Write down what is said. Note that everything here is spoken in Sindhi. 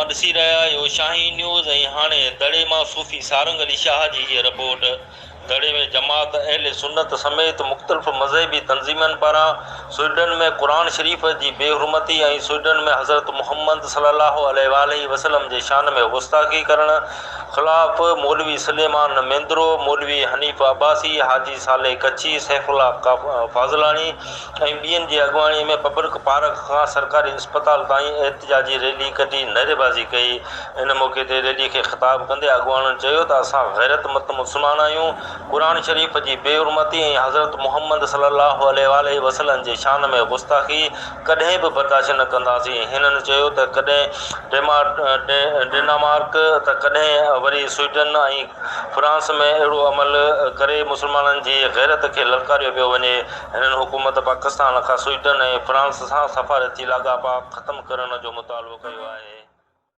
توهان ڏسي رهيا آهيو شاهين نيوز ۽ هاڻي دڙي مان صوفي سارنگ علي شاهه جي هيء رپورٽ. دڙي ۾ جماعت اهل سنت سميت مختلف مذهبي تنظيمن پاران سوئيڊن ۾ قرآن شريف جي بي حرمتي ۽ سوئيڊن ۾ حضرت محمد صلي الله عليه واٰله وسلم جي شان ۾ گستاخي ڪرڻ خلاف مولوي سليمان ميندرو، مولوي حنيف عباسي، حاجي صالح ڪڇي، سيف الله فاضلاڻي ۽ ٻين جي اڳواڻي ۾ پبلڪ پارڪ کان سرڪاري اسپتال تائين احتجاجي ريلي ڪڍي نعريبازي ڪئي. ان موقعي تي ريلي کي خطاب ڪندي اڳواڻن چيو ته اسان غيرتمند مسلمان آهيون، قرآن شريف جي بي حرمتي ۽ حضرت محمد صلي الله عليه واٰله وسلم جي شان ۾ گستاخي ڪڏهن به برداشت نه ڪنداسين. هنن چيو ته ڪڏهن ڊينمارڪ ته ڪڏهن وري سوئيڊن ۽ فرانس ۾ اهڙو عمل ڪري مسلمانن جي غيرت کي للڪاريو پيو وڃي. هنن حڪومت پاڪستان کان سوئيڊن ۽ فرانس سان سفارتي لاڳاپا ختم ڪرڻ جو مطالبو ڪيو آهي.